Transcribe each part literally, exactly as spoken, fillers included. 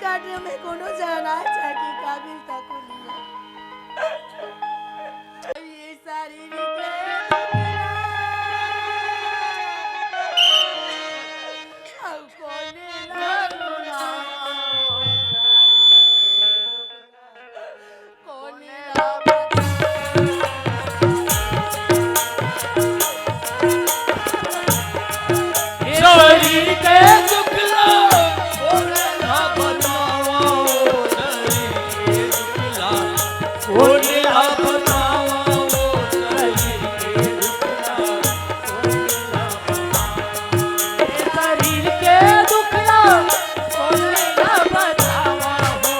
काट में कोनो जाना चाही काबिल तक नहीं है। ये सारी रिते अब कोने ना कोने ना शरीर के दुखला कोने ना बतावा, शरीर के दुखला कोने ना बतावा, शरीर के दुखला कोने ना बतावा। शरीर के दुखला कोने ना बतावा हो,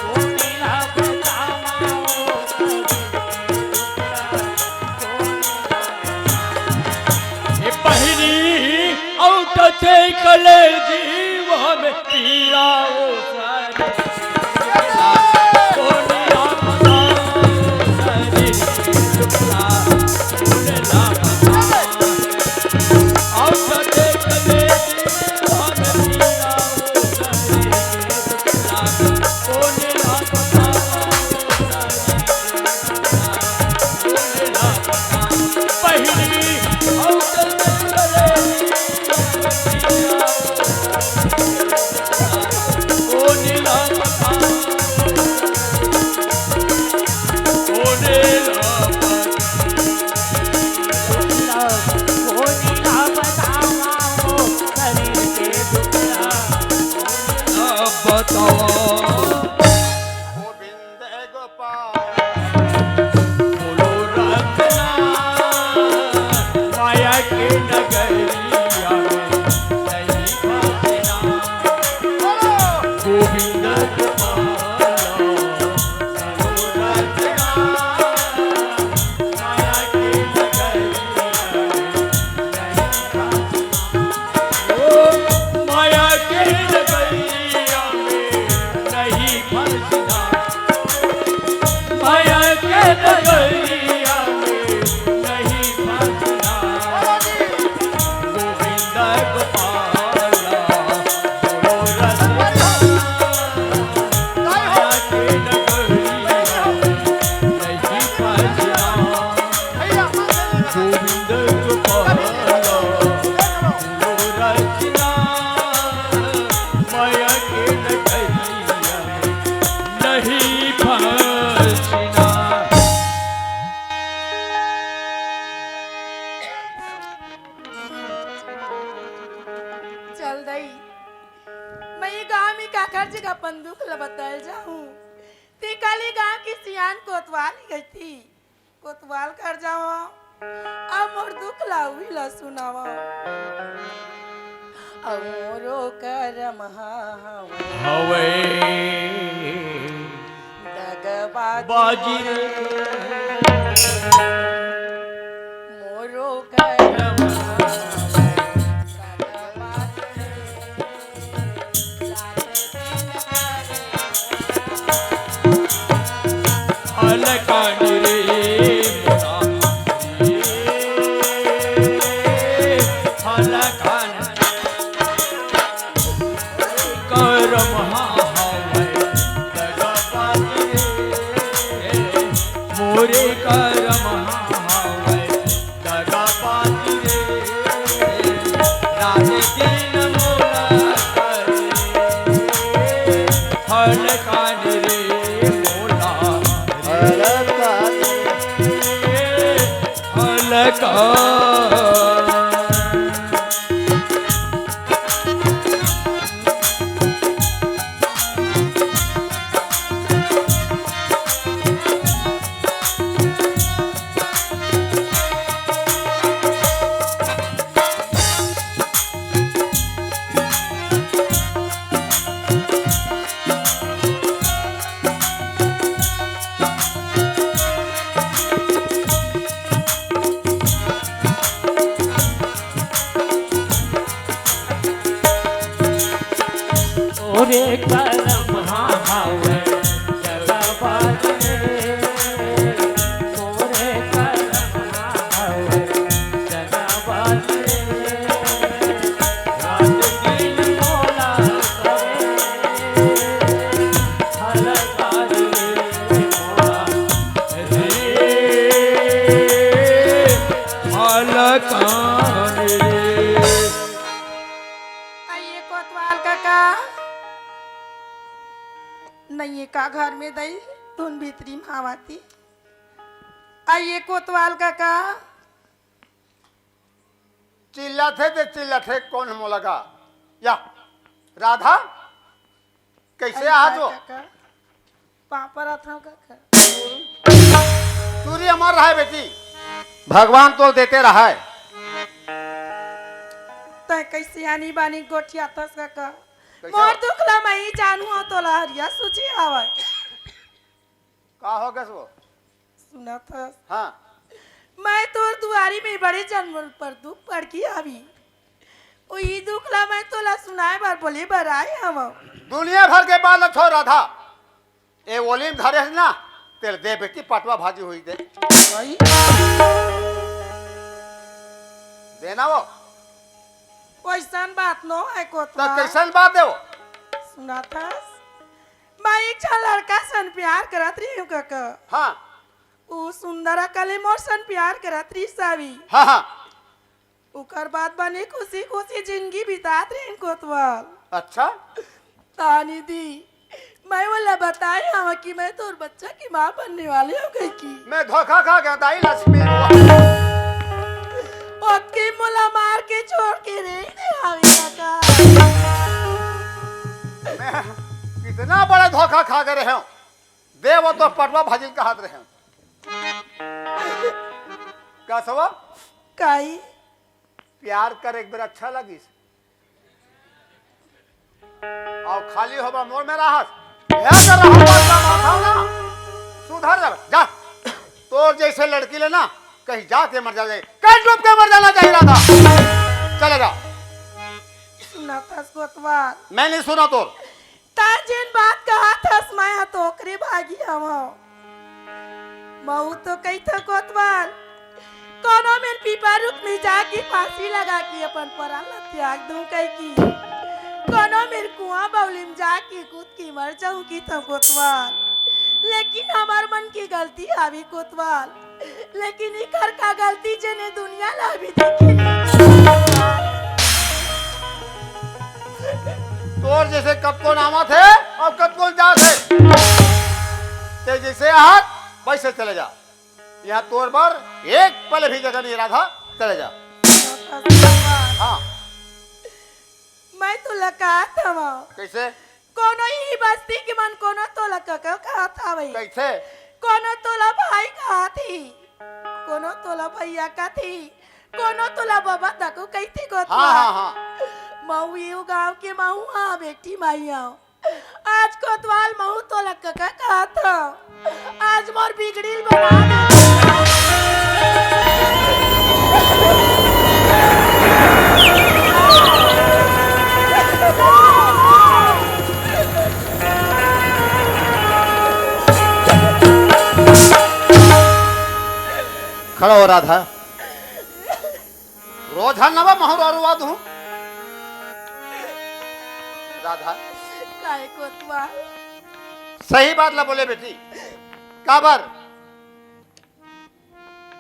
कोने ना बतावा हो। ए पहिली औटते कले जीव में पीरा ओ सारी। गोपाल। बोलो रखना माया के नगरिया में नहीं फंसना। गोविंद गोपाल, बोलो रखना माया के नगरिया में नहीं फंसना। ओ माया के नगरिया में नहीं फंसना। माया के नगरिया में नहीं फंसना। गोविंद गोपाल, बोलो रसना। माया के नगरिया में नहीं फंसना। गोविंद गोपाल, बोलो रसना। माया के नगरिया में नहीं फंसना। चल दई, मैं ये गांव में काकर जगह अपन दुख ल बताए जाऊं। ते काली गांव की सियान कोतवाल गई थी। कोतवाल कर जाओ, अब मोर दुख ला उही ला सुनावा। अब मोरो करम हा हवे हवे दगबाजी बाजी रे। मोरो करम हा हवे दगबाजी रे। अलकान रे मोरा, अलकान करम हा हवे दगाबाजी रे, मोरे करम हा हवे दगाबाजी रे, रात दिन मोला करे। हलकान रे मोला रे। हलकान। हलकान। ओरे करम हा हवे दगाबाज रे, ओरे करम हा हवे दगाबाज रे। रात दिन मोर ए दई, तुन भीतरी म हावती। आ ये कोतवाल काका। चिल्लाथे ते चिल्लाथे, कोन मोला गा? या, राधा, कैसे अरे आहा काय जो? काका? पाँव परत हँव काका। चूरी अमर रहय बेटी, भगवान तोल देते रहय। तैं कैसे आनी बानी गोठियाथस काका? कैसे? मोर दुख ला मैं ही जानहूँ, तोला हरिया सूझी आवय। का हो गस वो? सुनत हस? हाँ। मैं तोर दुआरी में बड़े जन्म पर दुख पड़ के आवी। ओही दुख ला मैं तोला सुनाए बर बोले बर आए हवं। दुनिया भर के बात ल छोड़ राधा। ए ओली म धरे हस ना, तेल दे बेटी पटवा भाजी होई दे। भाई। देना वो। वैसन बात नो है कोतवाल। कैसन बात है वो? सुनत हस? मैं एक झन लड़का सन प्यार करत रही हूँ काका। हाँ। वो सुंदर अकल मोर सन प्यार करत रही सावी। हाँ, हाँ। ओकर बाद बने खुशी खुशी जिंदगी बितात रही कोतवाल। अच्छा। तानी दी, मैं वोला बताए हवं कि मैं तोर बच्चा की माँ बनने वाली हूँ कहिके। मैं धोखा खा गया दाई लक्ष्मी। ओतके मोला मार के छोड़ के रे दे आवे काका। मैं कितना बड़ा धोखा खा गए रहे हूँ। दे वो तो पटवा भाजिल कहत रहे हूँ। का सवा? काई? प्यार करे एक बेर अच्छा लगिस। अउ खाली होबा मोर में रहस। ध्यान से रहो, बात का माथा ना। सुधर जा, जा। तोर जैसे लड़की ले ना, कहीं जाके मर जा जाए। कहीं डूब के मर जाना चाहिए था। चले जा। सुनत हस कोतवाल। मैं नहीं सुना तोर। तैं जेन बात कहत हस, मैं ह तो ओकरे भागी हवं। महूँ तो कहिथंव कोतवाल, कोनो मेर पीपर रुख में जाके फांसी लगा के अपन परान ला त्याग दूं कहिके, कोनो मेर कुआं बउली में जाके कूद के मर जाहूं कहिथंव कोतवाल। लेकिन हमर मन के गलती हावे कोतवाल, लेकिन इकर का गलती जेने दुनिया ला भी देखे नहीं। तोर जैसे कतकोन आवत हे अउ कतकोन जात हे। ते जैसे आहत वैसे चले जा। यहाँ तोर बर एक पल भी जगह नहीं राधा, चले जा। हाँ। मैं तोला कहत हवं। कैसे? कोनो ही बस्ती के मन कोनो तोला कका कहत हवे। कैसे? कोनो तोला भाई कहत ही, कोनो तोला भैया कहत ही, कोनो तोला बाबा तको कहिथे कोतवाल। हाँ, हाँ, हाँ। महूँ यू गाँव के महूँ हाँ बेटी माई हवं। आज कोतवाल महूँ तोला कका कहत हवं। आज मोर बिगड़िल बना दे। खड़ा हो राधा। रोज हर नवा महूँ रोवा दूँ। राधा। काहे कोतवाल? सही बात ला बोले बेटी। काबर?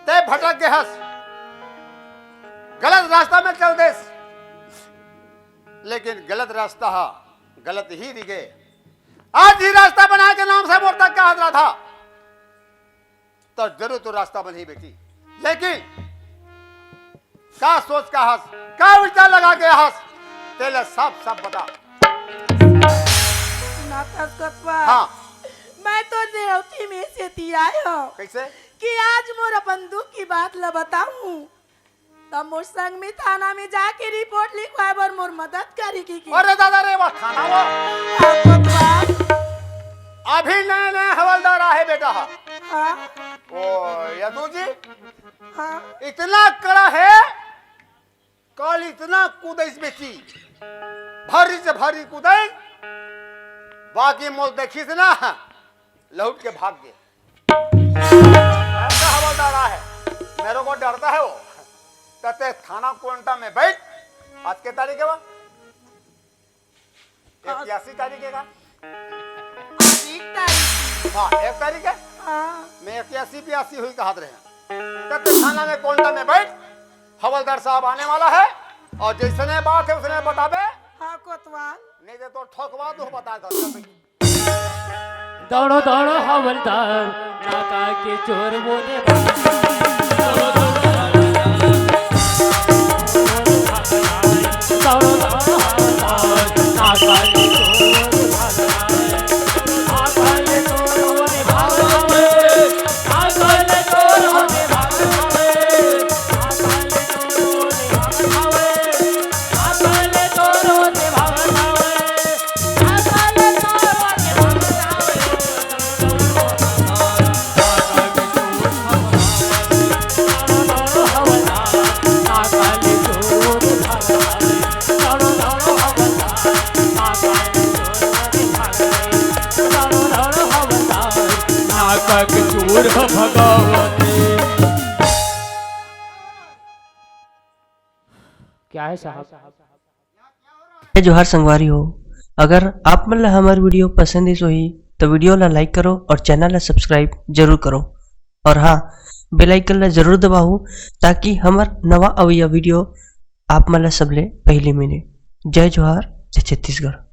ते भटक गे हस, गलत रास्ता में चल देस, लेकिन गलत रास्ता हा गलत ही रिगे। आज ही रास्ता बनाए के नाम से मोर तक का हजरा था, तो जरूर तो रास्ता बनही बेटी। लेकिन का सोच का हस, का विचार लगा के हस, तेला सब सब बता। सुनत हस कोतवाल? हाँ। मैं तो देवती में से ती आए हवं। कैसे? कि आज मोर अपन दुख की बात ला बताऊं, तब मोर संग में थाना में जाके रिपोर्ट लिखवाए बर मोर मदद करी की, की। अरे दादा रे, वाह, थाना वो। हाँ, कोतवाल। अभी नए नए हवलदार आहे बेटा हा। हाँ। ओ, यदु जी। हाँ। इतना कड़ा है, कल इतना कूदइस बेटी, भारी से भारी कूदइस, बाकी मोल देखिस ना, लौट के भाग गे। ऐसा हवलदार आहे, मेरे को डरता है वो। कहते थाना कोंटा में बैठ, आज के तारीख है वो? इक्यासी तारीख है का? आज एक तारीख। हाँ, एक तारीख है। हाँ। मैं इक्यासी बयासी हुई कहत रहे। कहते थाना में कोंटा में बैठ, हवलदार साहब आने वाला है, और जैसने बात है उसने बताबे। हाँ कोतवाल। नहीं तो ठोकवा दो, बता दो। दौड़ो दौड़ो हवलदार, नाका के चोर बोले भाई। दौड़ो दौड़ो हवलदार, दौड़ो दौड़ो हवलदार, नाका के चोर बोले भाई। नाका के चोर बोले भाई। नाका के चोर ह भगावत हे। क्या है साहब? जय जोहार संगवारी हो, अगर आप मन ला हमर video पसंद आइस होही, तो video ला like करो और channel ला subscribe जरूर करो। और हाँ, bell icon ला जरूर दबाओ, ताकि हमर नवा अवइया video आप मन ला सबले पहली मिले। जय जोहार, जय छत्तीसगढ़।